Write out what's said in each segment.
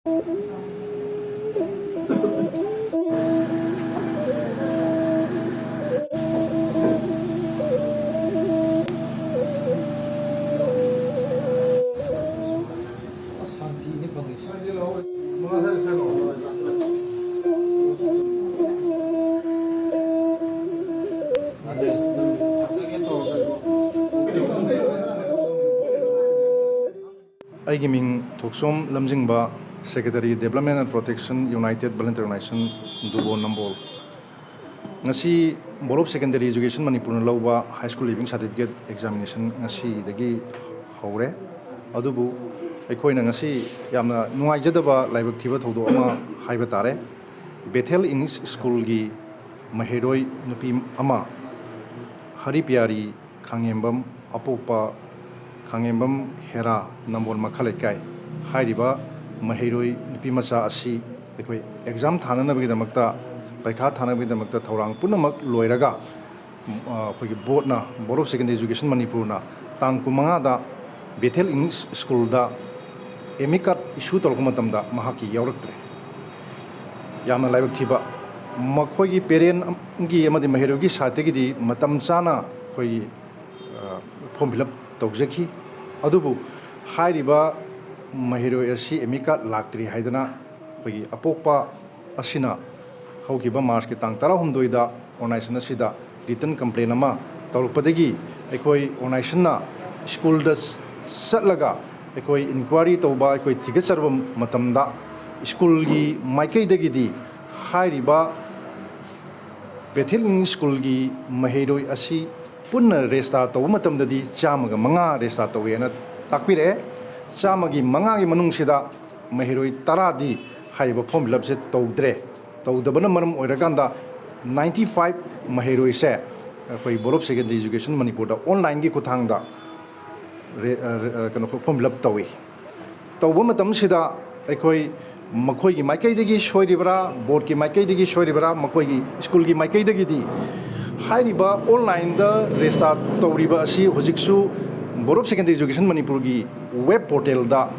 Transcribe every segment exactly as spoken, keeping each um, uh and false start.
ꯑꯩꯒꯤ ꯃꯤꯡ ꯊꯣꯛꯆꯣꯝ ꯂꯝꯖꯤꯡꯕ, Secretary, Development and Protection, United Volunteer Organization, ꯗꯨꯕꯣ ꯅꯝꯕꯣꯜ꯫ ꯉꯁꯤ Board of Secondary Education ꯃꯅꯤꯄꯨꯔꯅ ꯂꯧꯕ High School Leaving Certificate Examination ꯉꯁꯤꯗꯒꯤ ꯍꯧꯔꯦ꯫ ꯑꯗꯨꯕꯨ ꯑꯩꯈꯣꯏꯅ ꯉꯁꯤ ꯌꯥꯝꯅ ꯅꯨꯡꯉꯥꯏꯖꯗꯕ ꯂꯥꯏꯕꯛ ꯊꯤꯕ ꯊꯧꯗꯣꯛ ꯑꯃ ꯍꯥꯏꯕ ꯇꯥꯔꯦ꯫ Bethel English Schoolꯒꯤ ꯃꯍꯩꯔꯣꯏ ꯅꯨꯄꯤ ꯑꯃ, ꯍꯔꯤꯄꯤꯌꯥꯔꯤ ꯈꯥꯉꯦꯝꯕꯝ, ꯑꯄꯣꯛꯄ ꯈꯥꯉꯦꯝꯕꯝ ꯍꯦꯔꯥ, ꯅꯝꯕꯣꯜ ꯃꯈꯥ ꯂꯩꯀꯥꯏ꯫ ꯍꯥꯏꯔꯤꯕ ꯃꯍꯩꯔꯣꯏ ꯅꯨꯄꯤ ꯃꯆꯥ ꯑꯁꯤ ꯑꯩꯈꯣꯏ exam ꯊꯥꯅꯅꯕꯒꯤꯗꯃꯛꯇ, ꯄꯔꯤꯈꯥ ꯊꯥꯅꯕꯒꯤꯗꯃꯛꯇ ꯊꯧꯔꯥꯡ ꯄꯨꯝꯅꯃꯛ ꯂꯣꯏꯔꯒ, ꯑ, ꯑꯩꯈꯣꯏꯒꯤ boardꯅ, Board of Secondary Education ꯃꯅꯤꯄꯨꯔꯅ ꯇꯥꯡ ꯀꯨꯟꯃꯉꯥꯗ Bethel English Schoolꯗ admit card issue ꯇꯧꯔꯛꯄ ꯃꯇꯝꯗ ꯃꯍꯥꯛꯀꯤ ꯌꯥꯎꯔꯛꯇ꯭ꯔꯦ꯫ ꯌꯥꯝꯅ ꯂꯥꯏꯕꯛ ꯊꯤꯕ, ꯃꯈꯣꯏꯒꯤ parentꯒꯤ ꯑꯃꯗꯤ ꯃꯍꯩꯔꯣꯏꯒꯤ sideꯇꯒꯤꯗꯤ ꯃꯇꯝ ꯆꯥꯅ ꯑꯩꯈꯣꯏꯒꯤ, ꯑ, form fill up ꯇꯧꯖꯈꯤ꯫ ꯑꯗꯨꯕꯨ ꯍꯥꯏꯔꯤꯕ ꯃꯍꯩꯔꯣꯏ ꯑꯁꯤ admit card ꯂꯥꯛꯇ꯭ꯔꯤ ꯍꯥꯏꯗꯅ ꯑꯩꯈꯣꯏꯒꯤ ꯑꯄꯣꯛꯄ ꯑꯁꯤꯅ ꯍꯧꯈꯤꯕ Marchꯀꯤ ꯇꯥꯡ ꯇꯔꯥꯍꯨꯝꯗꯣꯏꯗ organization ꯑꯁꯤꯗ written complaint ꯑꯃ ꯇꯧꯔꯛꯄꯗꯒꯤ ꯑꯩꯈꯣꯏ organizationꯅ schoolꯗ ꯆꯠꯂꯒ ꯑꯩꯈꯣꯏ inquiry ꯇꯧꯕ, ꯑꯩꯈꯣꯏ ꯊꯤꯒꯠꯆꯔꯕ ꯃꯇꯝꯗ schoolꯒꯤ ꯃꯥꯏꯀꯩꯗꯒꯤꯗꯤ ꯍꯥꯏꯔꯤꯕ Bethel English Schoolꯒꯤ ꯃꯍꯩꯔꯣꯏ ꯑꯁꯤ ꯄꯨꯟꯅ register ꯇꯧꯕ ꯃꯇꯝꯗꯗꯤ ꯆꯥꯝꯃꯒ ꯃꯉꯥ register ꯇꯧꯋꯦꯅ ꯇꯥꯛꯄꯤꯔꯛꯑꯦ꯫ ꯆꯥꯝꯃꯒꯤ ꯃꯉꯥꯒꯤ ꯃꯅꯨꯡꯁꯤꯗ ꯃꯍꯩꯔꯣꯏ ꯇꯔꯥꯗꯤ ꯍꯥꯏꯔꯤꯕ form fill upꯁꯦ ꯇꯧꯗ꯭ꯔꯦ꯫ ꯇꯧꯗꯕꯅ ꯃꯔꯝ ꯑꯣꯏꯔꯀꯥꯟꯗ ninety five ꯃꯍꯩꯔꯣꯏꯁꯦ ꯑꯩꯈꯣꯏ Board of Secondary Education ꯃꯅꯤꯄꯨꯔꯗ onlineꯒꯤ ꯈꯨꯠꯊꯥꯡꯗ ꯔꯦ-, ꯑ, ꯔꯦ-, ꯑ, ꯀꯩꯅꯣ, form fill up ꯇꯧꯏ꯫ ꯇꯧꯕ ꯃꯇꯝꯁꯤꯗ ꯑꯩꯈꯣꯏ ꯃꯈꯣꯏꯒꯤ ꯃꯥꯏꯀꯩꯗꯒꯤ ꯁꯣꯏꯔꯤꯕ꯭ꯔꯥ, boardꯀꯤ ꯃꯥꯏꯀꯩꯗꯒꯤ ꯁꯣꯏꯔꯤꯕ꯭ꯔꯥ, ꯃꯈꯣꯏꯒꯤ schoolꯒꯤ ꯃꯥꯏꯀꯩꯗꯒꯤꯗꯤ ꯍꯥꯏꯔꯤꯕ onlineꯗ register ꯇꯧꯔꯤꯕ ꯑꯁꯤ ꯍꯧꯖꯤꯛꯁꯨ Board of Secondary Education ꯃꯅꯤꯄꯨꯔꯒꯤ web portalꯗ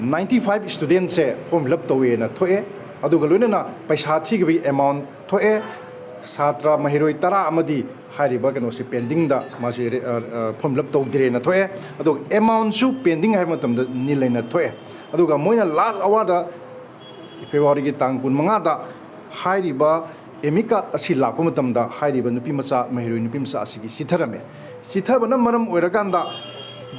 ꯅꯥꯏꯟꯇꯤ ꯐꯥꯏꯚ ꯁ꯭ꯇꯨꯗꯦꯟꯁꯦ ꯐꯣꯔꯝ ꯐꯤꯜ ꯑꯞ ꯇꯧꯋꯦꯅ ꯊꯣꯛꯑꯦ꯫ ꯑꯗꯨꯒ ꯂꯣꯏꯅꯅ ꯄꯩꯁꯥ ꯊꯤꯈꯤꯕꯒꯤ ꯑꯦꯃꯥꯎꯟ ꯊꯣꯛꯑꯦ꯫ ꯁꯥꯇ꯭ꯔ ꯃꯍꯩꯔꯣꯏ ꯇꯔꯥ ꯑꯃꯗꯤ ꯍꯥꯏꯔꯤꯕ ꯀꯩꯅꯣꯁꯦ ꯄꯦꯟꯗꯤꯡꯗ ꯃꯥꯁꯦ ꯔꯦ-, ꯑ, ꯑ, ꯐꯣꯔꯝ ꯐꯤꯜ ꯑꯞ ꯇꯧꯗ꯭ꯔꯦꯅ ꯊꯣꯛꯑꯦ꯫ ꯑꯗꯨꯒ ꯑꯦꯃꯥꯎꯟꯁꯨ ꯄꯦꯟꯗꯤꯡ ꯍꯥꯏꯕ ꯃꯇꯝꯗ ꯅꯤꯜ ꯂꯩꯅ ꯊꯣꯛꯑꯦ꯫ ꯑꯗꯨꯒ ꯃꯣꯏꯅ ꯂꯥꯁ ꯑꯋꯥꯔꯗ ꯐꯦꯕ꯭ꯔꯨꯋꯥꯔꯤꯒꯤ ꯇꯥꯡ ꯀꯨꯟꯃꯉꯥꯗ ꯍꯥꯏꯔꯤꯕ ꯑꯦꯃꯤ ꯀꯥꯔꯗ ꯑꯁꯤ ꯂꯥꯛꯄ ꯃꯇꯝꯗ ꯍꯥꯏꯔꯤꯕ ꯅꯨꯄꯤ ꯃꯆꯥ, ꯃꯍꯩꯔꯣꯏ ꯅꯨꯄꯤ ꯃꯆꯥ ꯑꯁꯤꯒꯤ ꯆꯤꯊꯔꯝꯃꯦ꯫ ꯆꯤꯊꯕꯅ ꯃꯔꯝ ꯑꯣꯏꯔꯀꯥꯟꯗ,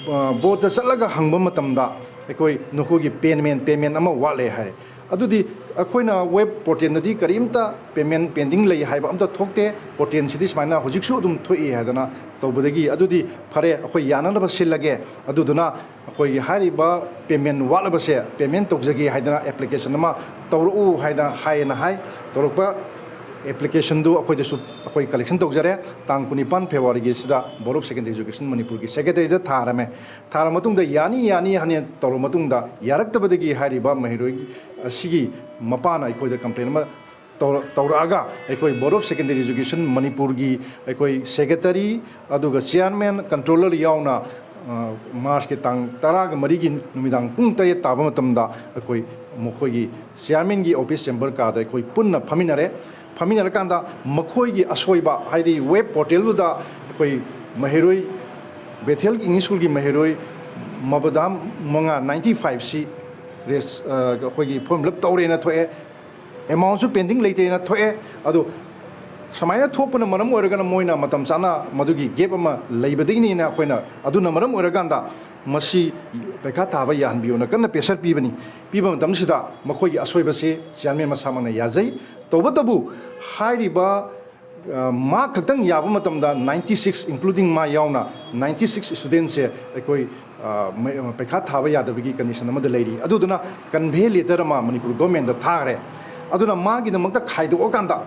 ꯑ, ꯕꯣꯔꯗꯇ ꯆꯠꯂꯒ ꯍꯪꯕ ꯃꯇꯝꯗ ꯑꯩꯈꯣꯏ ꯅꯈꯣꯏꯒꯤ ꯄꯦꯃꯦꯟ, ꯄꯦꯃꯦꯟ ꯑꯃ ꯋꯥꯠꯂꯦ ꯍꯥꯏꯔꯦ꯫ ꯑꯗꯨꯗꯤ ꯑꯩꯈꯣꯏꯅ ꯋꯦꯕ ꯄꯣꯔꯇꯦꯜꯗꯗꯤ ꯀꯔꯤꯝꯇ ꯄꯦꯃꯦꯟ ꯄꯦꯟꯗꯤꯡ ꯂꯩ ꯍꯥꯏꯕ ꯑꯝꯇ ꯊꯣꯛꯇꯦ, ꯄꯣꯔꯇꯦꯜꯁꯤꯗꯤ ꯁꯨꯃꯥꯏꯅ ꯍꯧꯖꯤꯛꯁꯨ ꯑꯗꯨꯝ ꯊꯣꯛꯏ ꯍꯥꯏꯗꯅ ꯇꯧꯕꯗꯒꯤ, ꯑꯗꯨꯗꯤ ꯐꯔꯦ, ꯑꯩꯈꯣꯏ ꯌꯥꯅꯅꯕ ꯁꯤꯜꯂꯒꯦ, ꯑꯗꯨꯗꯨꯅ ꯑꯩꯈꯣꯏꯒꯤ ꯍꯥꯏꯔꯤꯕ ꯄꯦꯃꯦꯟ ꯋꯥꯠꯂꯕꯁꯦ ꯄꯦꯃꯦꯟ ꯇꯧꯖꯒꯦ ꯍꯥꯏꯗꯅ ꯑꯦꯄ꯭ꯂꯤꯀꯦꯁꯟ ꯑꯃ ꯇꯧꯔꯛꯎ ꯍꯥꯏꯗꯅ ꯍꯥꯏꯌꯦꯅ ꯍꯥꯏ꯫ ꯇꯧꯔꯛꯄ ꯑꯦꯄ꯭ꯂꯤꯀꯦꯁꯟꯗꯨ ꯑꯩꯈꯣꯏꯗꯁꯨ ꯑꯩꯈꯣꯏ ꯀꯂꯦꯛꯁꯟ ꯇꯧꯖꯔꯦ꯫ ꯇꯥꯡ ꯀꯨꯟꯅꯤꯄꯥꯟ ꯐꯦꯕ꯭ꯔꯨꯋꯥꯔꯤꯒꯤꯁꯤꯗ Board of Secondary Education ꯃꯅꯤꯄꯨꯔꯒꯤ ꯁꯦꯀ꯭ꯔꯦꯇꯔꯤꯗ ꯊꯥꯔꯝꯃꯦ꯫ ꯊꯥꯔ ꯃꯇꯨꯡꯗ ꯌꯥꯅꯤ ꯌꯥꯅꯤ ꯍꯥꯏꯅ ꯇꯧꯔ ꯃꯇꯨꯡꯗ ꯌꯥꯔꯛꯇꯕꯗꯒꯤ ꯍꯥꯏꯔꯤꯕ ꯃꯍꯩꯔꯣꯏ ꯑꯁꯤꯒꯤ ꯃꯄꯥꯅ ꯑꯩꯈꯣꯏꯗ ꯀꯝꯄ꯭ꯂꯦꯟ ꯑꯃ ꯇꯧꯔ-, ꯇꯧꯔꯛꯑꯒ ꯑꯩꯈꯣꯏ Board of Secondary Education ꯃꯅꯤꯄꯨꯔꯒꯤ ꯑꯩꯈꯣꯏ ꯁꯦꯀ꯭ꯔꯦꯇꯔꯤ ꯑꯗꯨꯒ ꯆꯤꯌꯥꯔꯃꯦꯟ, ꯀꯟꯇ꯭ꯔꯣꯂꯔ ꯌꯥꯎꯅ, ꯑ, ꯃꯥꯔꯆꯀꯤ ꯇꯥꯡ ꯇꯔꯥꯒ ꯃꯔꯤꯒꯤ ꯅꯨꯃꯤꯗꯥꯡ ꯄꯨꯡ ꯇꯔꯦꯠ ꯇꯥꯕ ꯃꯇꯝꯗ ꯑꯩꯈꯣꯏ ꯃꯈꯣꯏꯒꯤ ꯆꯤꯌꯥꯔꯃꯦꯟꯒꯤ ꯑꯣꯐꯤꯁ ꯆꯦꯝꯕꯔ ꯀꯥꯗ ꯑꯩꯈꯣꯏ ꯄꯨꯟꯅ ꯐꯝꯃꯤꯟꯅꯔꯦ꯫ ꯐꯝꯃꯤꯟꯅꯔꯀꯥꯟꯗ ꯃꯈꯣꯏꯒꯤ ꯑꯁꯣꯏꯕ, ꯍꯥꯏꯗꯤ ꯋꯦꯕ ꯄꯣꯔꯇꯦꯜꯗꯨꯗ ꯑꯩꯈꯣꯏ ꯃꯍꯩꯔꯣꯏ, ꯕꯦꯊꯦꯜ ꯏꯪꯂꯤꯁ ꯁ꯭ꯀꯨꯜꯒꯤ ꯃꯍꯩꯔꯣꯏ ꯃꯕꯗꯥ ꯃꯉꯥ, ꯅꯥꯏꯟꯇꯤ ꯐꯥꯏꯚꯁꯤ ꯔꯦꯁ-, ꯑ, ꯑꯩꯈꯣꯏꯒꯤ ꯐꯣꯔꯝ ꯐꯤꯜ ꯑꯞ ꯇꯧꯔꯦꯅ ꯊꯣꯛꯑꯦ, ꯑꯦꯃꯥꯎꯟꯁꯨ ꯄꯦꯟꯗꯤꯡ ꯂꯩꯇꯦꯅ ꯊꯣꯛꯑꯦ꯫ ꯑꯗꯣ ꯁꯨꯃꯥꯏꯅ ꯊꯣꯛꯄꯅ ꯃꯔꯝ ꯑꯣꯏꯔꯒꯅ ꯃꯣꯏꯅ ꯃꯇꯝ ꯆꯥꯅ ꯃꯗꯨꯒꯤ ꯒꯦꯞ ꯑꯃ ꯂꯩꯕꯗꯒꯤꯅꯤꯅ ꯑꯩꯈꯣꯏꯅ, ꯑꯗꯨꯅ ꯃꯔꯝ ꯑꯣꯏꯔꯀꯥꯟꯗ ꯃꯁꯤ ꯄꯩꯈꯥ ꯊꯥꯕ ꯌꯥꯍꯟꯕꯤꯌꯣꯅ ꯀꯟꯅ ꯄ꯭ꯔꯦꯁꯔ ꯄꯤꯕꯅꯤ꯫ ꯄꯤꯕ ꯃꯇꯝꯁꯤꯗ ꯃꯈꯣꯏꯒꯤ ꯑꯁꯣꯏꯕꯁꯤ ꯆꯤꯌꯥꯔꯃꯦꯟ ꯃꯁꯥꯃꯛꯅ ꯌꯥꯖꯩ꯫ ꯇꯧꯕꯇꯕꯨ ꯍꯥꯏꯔꯤꯕ, ꯑ, ꯃꯥ ꯈꯛꯇꯪ ꯌꯥꯕ ꯃꯇꯝꯗ ꯅꯥꯏꯟꯇꯤ ꯁꯤꯛꯁ, including ꯃꯥ ꯌꯥꯎꯅ, ꯅꯥꯏꯟꯇꯤ ꯁꯤꯛꯁ ꯁ꯭ꯇꯨꯗꯦꯟꯁꯦ ꯑꯩꯈꯣꯏ, ꯑ, ꯃ-, ꯄꯩꯈꯥ ꯊꯥꯕ ꯌꯥꯗꯕꯒꯤ ꯀꯟꯗꯤꯁꯟ ꯑꯃꯗ ꯂꯩꯔꯤ꯫ ꯑꯗꯨꯗꯨꯅ ꯀꯟꯚꯦ ꯂꯦꯇꯔ ꯑꯃ ꯃꯅꯤꯄꯨꯔ ꯒꯣꯔꯃꯦꯟꯗ ꯊꯥꯈ꯭ꯔꯦ꯫ ꯑꯗꯨꯅ ꯃꯥꯒꯤꯗꯃꯛꯇ ꯈꯥꯏꯗꯣꯛꯑꯀꯥꯟꯗ,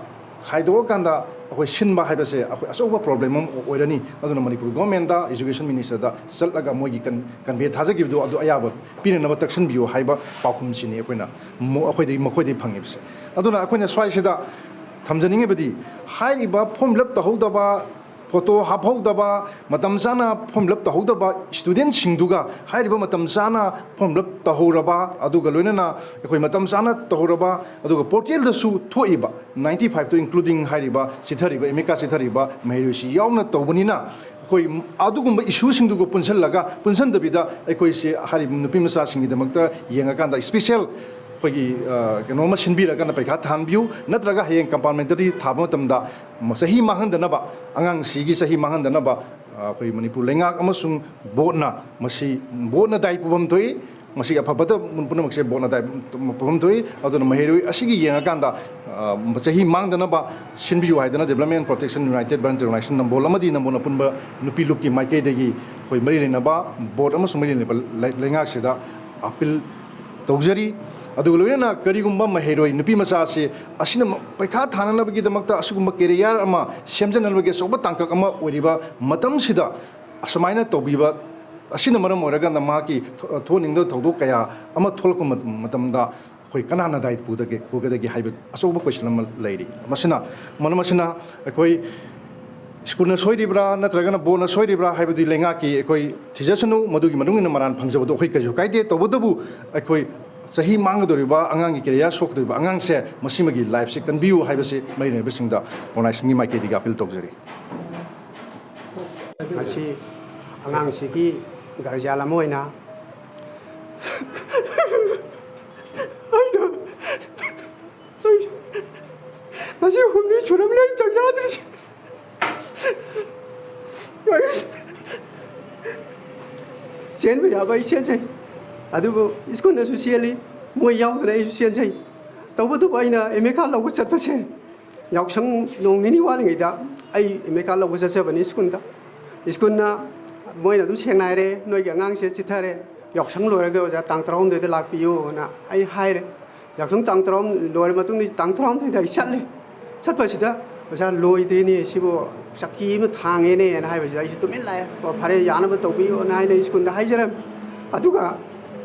ꯈꯥꯏꯗꯣꯛꯑꯀꯥꯟꯗ ꯑꯩꯈꯣꯏ ꯁꯤꯟꯕ ꯍꯥꯏꯕꯁꯦ ꯑꯩꯈꯣꯏ ꯑꯆꯧꯕ ꯄ꯭ꯔꯣꯕ꯭ꯂꯦꯝ ꯑꯃ ꯑꯣꯏꯔꯅꯤ꯫ ꯑꯗꯨꯅ ꯃꯅꯤꯄꯨꯔ ꯒꯣꯔꯃꯦꯟꯗ, ꯏꯖꯨꯀꯦꯁꯟ ꯃꯤꯅꯤꯁꯇꯔꯗ ꯆꯠꯂꯒ ꯃꯣꯏꯒꯤ ꯀꯟ-, ꯀꯟꯚꯦ ꯊꯥꯖꯈꯤꯕꯗꯣ ꯑꯗꯨ ꯑꯌꯥꯕ ꯄꯤꯅꯅꯕ ꯇꯛꯁꯤꯟꯕꯤꯌꯨ ꯍꯥꯏꯕ ꯄꯥꯎꯈꯨꯝꯁꯤꯅꯤ ꯑꯩꯈꯣꯏꯅ ꯃꯣ-, ꯑꯩꯈꯣꯏꯗꯒꯤ, ꯃꯈꯣꯏꯗꯒꯤ ꯐꯪꯉꯤꯕꯁꯦ꯫ ꯑꯗꯨꯅ ꯑꯩꯈꯣꯏꯅ ꯁ꯭ꯋꯥꯏꯁꯤꯗ ꯊꯝꯖꯅꯤꯡꯉꯤꯕꯗꯤ, ꯍꯥꯏꯔꯤꯕ ꯐꯣꯔꯝ ꯐꯤꯜ ꯑꯞ ꯇꯧꯍꯧꯗꯕ, ꯐꯣꯇꯣ ꯍꯥꯞꯍꯧꯗꯕ, ꯃꯇꯝ ꯆꯥꯅ ꯐꯣꯔꯝ ꯐꯤꯜ ꯑꯞ ꯇꯧꯍꯧꯗꯕ ꯁ꯭ꯇꯨꯗꯦꯟꯁꯤꯡꯗꯨꯒ ꯍꯥꯏꯔꯤꯕ ꯃꯇꯝ ꯆꯥꯅ ꯐꯣꯔꯝ ꯐꯤꯜ ꯑꯞ ꯇꯧꯍꯧꯔꯕ, ꯑꯗꯨꯒ ꯂꯣꯏꯅꯅ ꯑꯩꯈꯣꯏ ꯃꯇꯝ ꯆꯥꯅ ꯇꯧꯍꯧꯔꯕ, ꯑꯗꯨꯒ ꯄꯣꯔꯇꯦꯜꯗꯁꯨ ꯊꯣꯛꯏꯕ ꯅꯥꯏꯟꯇꯤ ꯐꯥꯏꯚꯇꯨ, ꯏꯟꯀ꯭ꯂꯨꯗꯤꯡ ꯍꯥꯏꯔꯤꯕ ꯆꯤꯊꯔꯤꯕ, ꯑꯦꯃꯤꯀꯥ ꯆꯤꯊꯔꯤꯕ ꯃꯍꯩꯔꯣꯏꯁꯤ ꯌꯥꯎꯅ ꯇꯧꯕꯅꯤꯅ, ꯑꯩꯈꯣꯏ ꯑꯗꯨꯒꯨꯝꯕ ꯏꯁꯨꯁꯤꯡꯗꯨꯒ ꯄꯨꯟꯁꯤꯜꯂꯒ, ꯄꯨꯟꯁꯤꯟꯗꯕꯤꯗ ꯑꯩꯈꯣꯏꯁꯦ ꯍꯥꯏꯔꯤꯕ ꯅꯨꯄꯤ ꯃꯆꯥꯁꯤꯡꯒꯤꯗꯃꯛꯇ ꯌꯦꯡꯉꯀꯥꯟꯗ ꯁ꯭ꯄꯤꯁꯦꯜ ꯑꯩꯈꯣꯏꯒꯤ, ꯑ, ꯀꯩꯅꯣ ꯑꯃ ꯁꯤꯟꯕꯤꯔꯒꯅ ꯄꯩꯈꯥ ꯊꯥꯍꯟꯕꯤꯌꯨ, ꯅꯠꯇ꯭ꯔꯒ ꯍꯌꯦꯡ ꯀꯝꯄꯥꯔꯃꯦꯟꯇꯔꯤ ꯊꯥꯕ ꯃꯇꯝꯗ ꯆꯍꯤ ꯃꯥꯡꯍꯟꯗꯅꯕ, ꯑꯉꯥꯡꯁꯤꯒꯤ ꯆꯍꯤ ꯃꯥꯡꯍꯟꯗꯅꯕ, ꯑ, ꯑꯩꯈꯣꯏ ꯃꯅꯤꯄꯨꯔ ꯂꯩꯉꯥꯛ ꯑꯃꯁꯨꯡ ꯕꯣꯔꯗꯅ ꯃꯁꯤ, ꯕꯣꯔꯗꯅ ꯗꯥꯏ ꯄꯨꯐꯝ ꯊꯣꯛꯏ꯫ ꯃꯁꯤꯒꯤ ꯑꯐ ꯐꯠꯇ ꯄꯨꯝꯅꯃꯛꯁꯦ ꯕꯣꯔꯗꯅ ꯗꯥꯏ ꯄꯨꯐꯝ ꯊꯣꯛꯏ꯫ ꯑꯗꯨꯅ ꯃꯍꯩꯔꯣꯏ ꯑꯁꯤꯒꯤ ꯌꯦꯡꯉꯀꯥꯟꯗ, ꯑ, ꯆꯍꯤ ꯃꯥꯡꯗꯅꯕ ꯁꯤꯟꯕꯤꯌꯨ ꯍꯥꯏꯗꯅ Development Protection United Volunteer Organization ꯅꯝꯕꯣꯜ ꯑꯃꯗꯤ ꯅꯝꯕꯣꯜ ꯑꯄꯨꯟꯕ ꯅꯨꯄꯤ ꯂꯨꯞꯀꯤ ꯃꯥꯏꯀꯩꯗꯒꯤ ꯑꯩꯈꯣꯏ ꯃꯔꯤ ꯂꯩꯅꯕ ꯕꯣꯔꯗ ꯑꯃꯁꯨꯡ ꯃꯔꯤ ꯂꯩꯅꯕ ꯂꯩ-, ꯂꯩꯉꯥꯛꯁꯤꯗ ꯑꯄꯤꯜ ꯇꯧꯖꯔꯤ꯫ ꯑꯗꯨꯒ ꯂꯣꯏꯅꯅ ꯀꯔꯤꯒꯨꯝꯕ ꯃꯍꯩꯔꯣꯏ ꯅꯨꯄꯤ ꯃꯆꯥ ꯑꯁꯤ ꯑꯁꯤꯅ ꯃ-, ꯄꯩꯈꯥ ꯊꯥꯅꯅꯕꯒꯤꯗꯃꯛꯇ ꯑꯁꯤꯒꯨꯝꯕ ꯀꯦꯔꯤꯌꯔ ꯑꯃ ꯁꯦꯝꯖꯅꯕꯒꯤ ꯑꯆꯧꯕ ꯇꯥꯡꯀꯛ ꯑꯃ ꯑꯣꯏꯔꯤꯕ ꯃꯇꯝꯁꯤꯗ ꯑꯁꯨꯃꯥꯏꯅ ꯇꯧꯕꯤꯕ ꯑꯁꯤꯅ ꯃꯔꯝ ꯑꯣꯏꯔꯀꯥꯟꯗ ꯃꯍꯥꯛꯀꯤ ꯊꯣ-, ꯊꯣꯛꯍꯟꯅꯤꯡꯗꯕ ꯊꯧꯗꯣꯛ ꯀꯌꯥ ꯑꯃ ꯊꯣꯛꯂꯛꯄ ꯃꯇꯝ-, ꯃꯇꯝꯗ ꯑꯩꯈꯣꯏ ꯀꯅꯥꯅ ꯗꯥꯏ ꯄꯨꯗꯒꯦ, ꯄꯨꯒꯗꯒꯦ ꯍꯥꯏꯕ ꯑꯆꯧꯕ ꯀꯣꯏꯁꯟ ꯑꯃ ꯂꯩꯔꯤ꯫ ꯃꯁꯤꯅ, ꯃꯔꯝ ꯑꯁꯤꯅ ꯑꯩꯈꯣꯏ ꯁ꯭ꯀꯨꯜꯅ ꯁꯣꯏꯔꯤꯕ꯭ꯔꯥ ꯅꯠꯇ꯭ꯔꯒꯅ ꯕꯣꯔꯗꯅ ꯁꯣꯏꯔꯤꯕ꯭ꯔꯥ ꯍꯥꯏꯕꯗꯨꯗꯤ ꯂꯩꯉꯥꯛꯀꯤ ꯑꯩꯈꯣꯏ ꯊꯤꯖꯁꯅꯨ, ꯃꯗꯨꯒꯤ ꯃꯇꯨꯡ ꯏꯟꯅ ꯃꯔꯥꯟ ꯐꯪꯖꯕꯗꯣ ꯑꯩꯈꯣꯏ ꯀꯩꯁꯨ ꯀꯥꯏꯗꯦ꯫ ꯇꯧꯕꯇꯕꯨ ꯑꯩꯈꯣꯏ ꯆꯍꯤ ꯃꯥꯡꯒꯗꯧꯔꯤꯕ, ꯑꯉꯥꯡꯒꯤ ꯀꯦꯔꯤꯌꯔ ꯁꯣꯛꯀꯗꯧꯔꯤꯕ ꯑꯉꯥꯡꯁꯦ ꯃꯁꯤꯃꯒꯤ ꯂꯥꯏꯐꯁꯦ ꯀꯟꯕꯤꯌꯨ ꯍꯥꯏꯕꯁꯤ ꯃꯔꯤ ꯂꯩꯅꯕꯁꯤꯡꯗ ꯑꯣꯔꯒꯅꯥꯏꯖꯦꯁꯟꯒꯤ ꯃꯥꯏꯀꯩꯗꯒꯤ ꯑꯄꯤꯜ ꯇꯧꯖꯔꯤ꯫ ꯃꯁꯤ ꯑꯉꯥꯡꯁꯤꯒꯤ ꯒꯥꯔꯖꯤꯌꯥꯟ ꯑꯃ ꯑꯣꯏꯅ ꯑꯩꯅ, ꯑꯩ ꯉꯁꯤ ꯍꯨꯝꯅꯤ ꯁꯨꯔꯕꯅꯤ ꯑꯩ ꯆꯥꯛ ꯆꯥꯗ꯭ꯔꯤꯁꯦ꯫ ꯆꯦꯟꯕ ꯌꯥꯕ ꯑꯩ ꯆꯦꯟꯖꯩ, ꯑꯗꯨꯕꯨ ꯁ꯭ꯀꯨꯜꯗꯁꯨ ꯆꯦꯜꯂꯤ, ꯃꯣꯏ ꯌꯥꯎꯗꯅ ꯑꯩꯁꯨ ꯆꯦꯟꯖꯩ꯫ ꯇꯧꯕꯇꯕꯨ ꯑꯩꯅ ꯑꯦꯝ ꯑꯦ ꯀꯥꯔꯗ ꯂꯧꯕ ꯆꯠꯄꯁꯦ, ꯌꯥꯎꯁꯪ ꯅꯣꯡ ꯅꯤꯅꯤ ꯋꯥꯠꯂꯤꯉꯩꯗ ꯑꯩ ꯑꯦꯝ ꯑꯦ ꯀꯥꯔꯗ ꯂꯧꯕ ꯆꯠꯆꯕꯅꯤ ꯁ꯭ꯀꯨꯜꯗ꯫ ꯁ꯭ꯀꯨꯜꯅ ꯃꯣꯏꯅ ꯑꯗꯨꯝ ꯁꯦꯡꯅ ꯍꯥꯏꯔꯦ, "ꯅꯣꯏꯒꯤ ꯑꯉꯥꯡꯁꯦ ꯆꯤꯠꯊꯔꯦ, ꯌꯥꯎꯁꯪ ꯂꯣꯏꯔꯒ ꯑꯣꯖꯥ ꯇꯥꯡ ꯇꯔꯥꯍꯨꯝꯗꯣꯏꯗ ꯂꯥꯛꯄꯤꯌꯨꯅ" ꯑꯩ ꯍꯥꯏꯔꯦ꯫ ꯌꯥꯎꯁꯪ ꯇꯥꯡ ꯇꯔꯥꯍꯨꯝ ꯂꯣꯏꯔ ꯃꯇꯨꯡꯗ ꯇꯥꯡ ꯇꯔꯥꯍꯨꯝꯗꯣꯏꯗ ꯑꯩ ꯆꯠꯂꯦ꯫ ꯆꯠꯄꯁꯤꯗ, "ꯑꯣꯖꯥ, ꯂꯣꯏꯗ꯭ꯔꯤꯅꯦ ꯁꯤꯕꯨ, ꯆꯀꯤ ꯑꯃ ꯊꯥꯡꯉꯦꯅꯦꯅ" ꯍꯥꯏꯕꯁꯤꯗ ꯑꯩꯁꯦ ꯇꯨꯃꯤꯟ ꯂꯥꯛꯑꯦ꯫ "ꯑꯣ, ꯐꯔꯦ, ꯌꯥꯅꯕ ꯇꯧꯕꯤꯌꯣꯅ" ꯍꯥꯏꯅ ꯁ꯭ꯀꯨꯜꯗ ꯍꯥꯏꯖꯔꯝꯃꯤ꯫ ꯑꯗꯨꯒ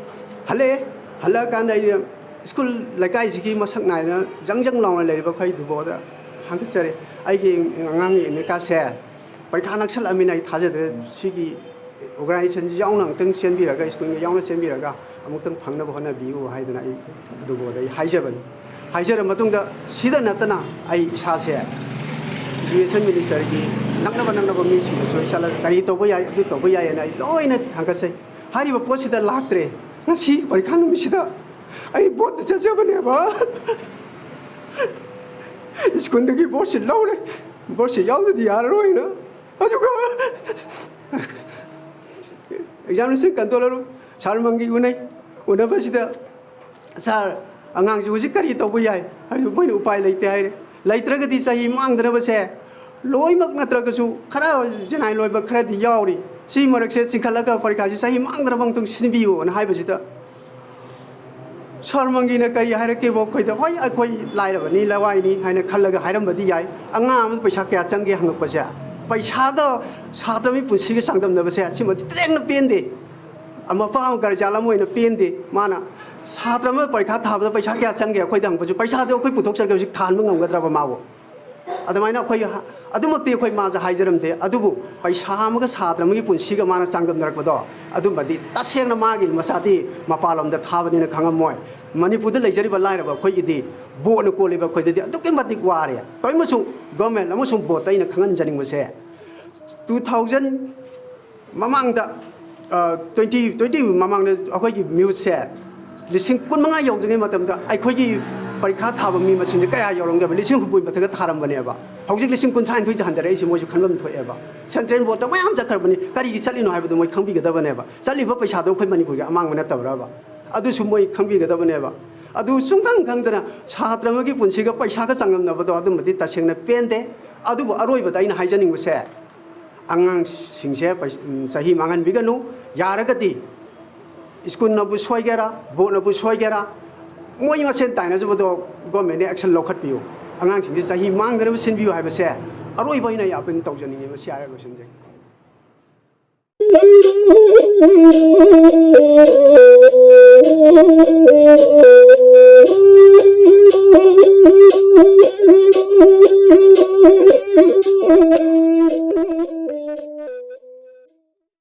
ꯍꯜꯂꯛꯑꯦ꯫ ꯍꯜꯂꯛꯑꯀꯥꯟꯗ ꯑꯩ ꯁ꯭ꯀꯨꯜ ꯂꯩꯀꯥꯏꯁꯤꯒꯤ ꯃꯁꯛ ꯅꯥꯏꯅ ꯖꯪ ꯖꯪ ꯂꯥꯎꯅ ꯂꯩꯔꯤꯕ ꯑꯩꯈꯣꯏ ꯗꯨꯕꯣꯗ ꯍꯪꯒꯠꯆꯔꯦ꯫ "ꯑꯩꯒꯤ ꯑꯉꯥꯡꯒꯤ ꯑꯦꯝ ꯑꯦ ꯀꯥꯔꯗꯁꯦ ꯄꯔꯤꯈꯥ ꯅꯛꯁꯜꯂꯛꯑꯃꯤꯅ ꯑꯩ ꯊꯥꯖꯗ꯭ꯔꯦ꯫ ꯁꯤꯒꯤ ꯑꯣꯔꯒꯅꯥꯏꯖꯦꯁꯟꯁꯤ ꯌꯥꯎꯅ ꯑꯃꯨꯛꯇꯪ ꯆꯦꯟꯕꯤꯔꯒ, ꯁ꯭ꯀꯨꯜꯒ ꯌꯥꯎꯅ ꯆꯦꯟꯕꯤꯔꯒ ꯑꯃꯨꯛꯇꯪ ꯐꯪꯅꯕ ꯍꯣꯠꯅꯕꯤꯌꯨ ꯍꯥꯏꯗꯅ ꯑꯩ ꯕ꯭ꯔꯣꯗ ꯑꯩ ꯍꯥꯏꯖꯕꯅꯤ꯫ ꯍꯥꯏꯖꯔ ꯃꯇꯨꯡꯗ ꯁꯤꯗ ꯅꯠꯇꯅ ꯑꯩ ꯏꯁꯥꯁꯦ ꯏꯖꯨꯀꯦꯁꯟ ꯃꯤꯅꯤꯁꯇꯔꯒꯤ ꯅꯛꯅꯕ ꯅꯛꯅꯕ ꯃꯤꯁꯤꯡꯗꯁꯨ ꯑꯩ ꯆꯠꯂꯒ ꯀꯔꯤ ꯇꯧꯕ ꯌꯥꯏ, ꯑꯗꯨ ꯇꯧꯕ ꯌꯥꯏ ꯍꯥꯏꯅ ꯑꯩ ꯂꯣꯏꯅ ꯊꯥꯒꯠꯆꯩ꯫ ꯍꯥꯏꯔꯤꯕ ꯄꯣꯠꯁꯤꯗ ꯂꯥꯛꯇ꯭ꯔꯦ꯫ ꯉꯁꯤ ꯄꯔꯤꯈꯥ ꯅꯨꯃꯤꯠꯁꯤꯗ ꯑꯩ ꯕꯣꯠꯇ ꯆꯠꯆꯕꯅꯦꯕ꯫ ꯁ꯭ꯀꯨꯜꯗꯒꯤ ꯕꯣꯠꯁꯤ ꯂꯧꯔꯦ꯫ ꯕꯣꯠꯁꯤ ꯌꯥꯎꯗꯗꯤ ꯌꯥꯔꯔꯣꯏꯅ꯫ ꯑꯗꯨꯒ ꯑꯦꯛꯖꯥꯃꯤꯅꯦꯁꯟ ꯀꯟꯇ꯭ꯔꯣꯂꯔ ꯁꯥꯔ ꯃꯪꯒꯤ ꯎꯅꯩ꯫ ꯎꯅꯕꯁꯤꯗ, "ꯁꯥꯔ, ꯑꯉꯥꯡꯁꯤ ꯍꯧꯖꯤꯛ ꯀꯔꯤ ꯇꯧꯕ ꯌꯥꯏ?" ꯍꯥꯏ, ꯃꯣꯏꯅ ꯎꯄꯥꯏ ꯂꯩꯇꯦ ꯍꯥꯏꯔꯦ꯫ ꯂꯩꯇ꯭ꯔꯒꯗꯤ ꯆꯍꯤ ꯃꯥꯡꯗꯅꯕꯁꯦ ꯂꯣꯏꯅꯃꯛ ꯅꯠꯇ꯭ꯔꯒꯁꯨ ꯈꯔ ꯖꯦꯅꯥꯏꯟ ꯑꯣꯏꯕ ꯈꯔꯗꯤ ꯌꯥꯎꯔꯤ꯫ ꯁꯤ ꯃꯔꯛꯁꯦ ꯆꯤꯡꯈꯠꯂꯒ ꯄꯔꯤꯈꯥꯁꯤ ꯆꯍꯤ ꯃꯥꯡꯗꯅꯕ ꯑꯃꯨꯛꯇꯪ ꯁꯤꯟꯕꯤꯌꯨꯅ ꯍꯥꯏꯕꯁꯤꯗ, ꯁꯥꯔ ꯃꯪꯒꯤꯅ ꯀꯔꯤ ꯍꯥꯏꯔꯛꯀꯦꯕꯨ ꯑꯩꯈꯣꯏꯗ, "ꯍꯣꯏ, ꯑꯩꯈꯣꯏ ꯂꯥꯏꯔꯕꯅꯤ, ꯂꯋꯥꯏꯅꯤ" ꯍꯥꯏꯅ ꯈꯜꯂꯒ ꯍꯥꯏꯔꯝꯕꯗꯤ ꯌꯥꯏ꯫ ꯑꯉꯥꯡ ꯑꯃꯗ ꯄꯩꯁꯥ ꯀꯌꯥ ꯆꯪꯒꯦ ꯍꯪꯉꯛꯄꯁꯦ, ꯄꯩꯁꯥꯒ ꯁꯥꯇ꯭ꯔ ꯑꯃꯒꯤ ꯄꯨꯟꯁꯤꯒ ꯆꯥꯡꯗꯝꯅꯕꯁꯦ ꯁꯤꯃꯗꯤ ꯇꯁꯦꯡꯅ ꯄꯦꯟꯗꯦ꯫ ꯃꯄꯥ ꯑꯃ ꯒꯥꯔꯖꯤꯌꯥꯟ ꯑꯃ ꯑꯣꯏꯅ ꯄꯦꯟꯗꯦ꯫ ꯃꯥꯅ ꯁꯥꯇ꯭ꯔ ꯑꯃ ꯄꯔꯤꯈꯥ ꯊꯥꯕꯗ ꯄꯩꯁꯥ ꯀꯌꯥ ꯆꯪꯒꯦ ꯑꯩꯈꯣꯏꯗ ꯍꯪꯉꯛꯄꯁꯨ, ꯄꯩꯁꯥꯗꯣ ꯑꯩꯈꯣꯏ ꯄꯨꯊꯣꯛꯆꯔꯒꯦ ꯍꯧꯖꯤꯛ ꯊꯥꯍꯟꯕ ꯉꯝꯒꯗ꯭ꯔꯕ ꯃꯥꯕꯨ? ꯑꯗꯨꯃꯥꯏꯅ ꯑꯩꯈꯣꯏ ꯍ-, ꯑꯗꯨꯃꯛꯇꯤ ꯑꯩꯈꯣꯏ ꯃꯥꯁꯦ ꯍꯥꯏꯖꯔꯝꯗꯦ꯫ ꯑꯗꯨꯕꯨ ꯄꯩꯁꯥ ꯑꯃꯒ ꯁꯥꯇ꯭ꯔ ꯑꯃꯒꯤ ꯄꯨꯟꯁꯤꯒ ꯃꯥꯅ ꯆꯥꯡꯗꯝꯅꯔꯛꯄꯗꯣ, ꯑꯗꯨꯝꯕꯗꯤ ꯇꯁꯦꯡꯅ ꯃꯥꯒꯤ ꯃꯆꯥꯗꯤ ꯃꯄꯥꯟꯂꯣꯝꯗ ꯊꯥꯕꯅꯤꯅ ꯈꯪꯉꯝꯃꯣꯏ꯫ ꯃꯅꯤꯄꯨꯔꯗ ꯂꯩꯖꯔꯤꯕ ꯂꯥꯏꯔꯕ ꯑꯩꯈꯣꯏꯒꯤꯗꯤ, ꯕꯣꯠꯅ ꯀꯣꯜꯂꯤꯕ ꯑꯩꯈꯣꯏꯗꯗꯤ ꯑꯗꯨꯛꯀꯤ ꯃꯇꯤꯛ ꯋꯥꯔꯦ꯫ ꯇꯧꯏꯃꯁꯨ ꯒꯣꯔꯃꯦꯟ ꯑꯃꯁꯨꯡ ꯕꯣꯠꯇ ꯑꯩꯅ ꯈꯪꯍꯟꯖꯅꯤꯡꯕꯁꯦ, ꯇꯨ ꯊꯥꯎꯖꯟ ꯃꯃꯥꯡꯗ, ꯇ꯭ꯋꯦꯟꯇꯤ ꯇ꯭ꯋꯦꯟꯇꯤ ꯃꯃꯥꯡꯗ ꯑꯩꯈꯣꯏꯒꯤ ꯃꯤꯍꯨꯠꯁꯦ ꯂꯤꯁꯤꯡ ꯀꯨꯟ ꯃꯉꯥ ꯌꯧꯗ꯭ꯔꯤꯉꯩ ꯃꯇꯝꯗ ꯑꯩꯈꯣꯏꯒꯤ ꯄꯔꯤꯈꯥ ꯊꯥꯕ ꯃꯤ ꯃꯁꯤꯡꯁꯦ ꯀꯌꯥ ꯌꯧꯔꯝꯒꯦꯕ? ꯂꯤꯁꯤꯡ ꯍꯨꯝꯐꯨꯒꯤ ꯃꯊꯛꯇ ꯊꯥꯔꯝꯕꯅꯦꯕ꯫ ꯍꯧꯖꯤꯛ ꯂꯤꯁꯤꯡ ꯀꯨꯟꯊ꯭ꯔꯥꯅꯤꯊꯣꯏ ꯍꯟꯊꯔꯛꯏꯁꯦ ꯃꯣꯏꯁꯨ ꯈꯟꯐꯝ ꯊꯣꯛꯑꯦꯕ꯫ ꯁꯦꯟꯇ꯭ꯔꯦꯜ ꯕꯣꯔꯗꯇ ꯃꯌꯥꯝ ꯆꯠꯈ꯭ꯔꯕꯅꯤ꯫ ꯀꯔꯤꯒꯤ ꯆꯠꯂꯤꯅꯣ ꯍꯥꯏꯕꯗꯣ ꯃꯣꯏ ꯈꯪꯕꯤꯒꯗꯕꯅꯦꯕ꯫ ꯆꯠꯂꯤꯕ ꯄꯩꯁꯥꯗꯣ ꯑꯩꯈꯣꯏ ꯃꯅꯤꯄꯨꯔꯒꯤ ꯑꯃꯥꯡꯕ ꯅꯠꯇꯕ꯭ꯔꯕ? ꯑꯗꯨꯁꯨ ꯃꯣꯏ ꯈꯪꯕꯤꯒꯗꯕꯅꯦꯕ꯫ ꯑꯗꯨ ꯁꯨꯡꯈꯪ ꯈꯪꯗꯅ ꯁꯥꯇ꯭ꯔ ꯑꯃꯒꯤ ꯄꯨꯟꯁꯤꯒ ꯄꯩꯁꯥꯒ ꯆꯥꯡꯗꯝꯅꯕꯗꯣ ꯑꯗꯨꯃꯗꯤ ꯇꯁꯦꯡꯅ ꯄꯦꯟꯗꯦ꯫ ꯑꯗꯨꯕꯨ ꯑꯔꯣꯏꯕꯗ ꯑꯩꯅ ꯍꯥꯏꯖꯅꯤꯡꯕꯁꯦ, ꯑꯉꯥꯡꯁꯤꯡꯁꯦ ꯄꯩ-, ꯎꯝ, ꯆꯍꯤ ꯃꯥꯡꯍꯟꯕꯤꯒꯅꯨ꯫ ꯌꯥꯔꯒꯗꯤ ꯁ꯭ꯀꯨꯜꯅꯕꯨ ꯁꯣꯏꯒꯦꯔꯥ, ꯕꯣꯔꯗꯅꯕꯨ ꯁꯣꯏꯒꯦꯔꯥ, ꯃꯣꯏ ꯃꯁꯦꯟ ꯇꯥꯏꯅꯖꯕꯗꯣ ꯒꯣꯔꯃꯦꯟꯅ ꯑꯦꯛꯁꯟ ꯂꯧꯈꯠꯄꯤꯌꯨ꯫ ꯑꯉꯥꯡꯁꯤꯡꯁꯦ ꯆꯍꯤ ꯃꯥꯡꯗꯅꯕ ꯁꯤꯟꯕꯤꯌꯨ ꯍꯥꯏꯕꯁꯦ ꯑꯔꯣꯏꯕ ꯑꯩꯅ ꯑꯩ ꯑꯥꯄꯤꯜ ꯇꯧꯖꯅꯤꯡꯉꯤ꯫ ꯃꯁꯤ ꯍꯥꯏꯔꯒ ꯂꯣꯏꯁꯤꯟꯖꯒꯦ꯫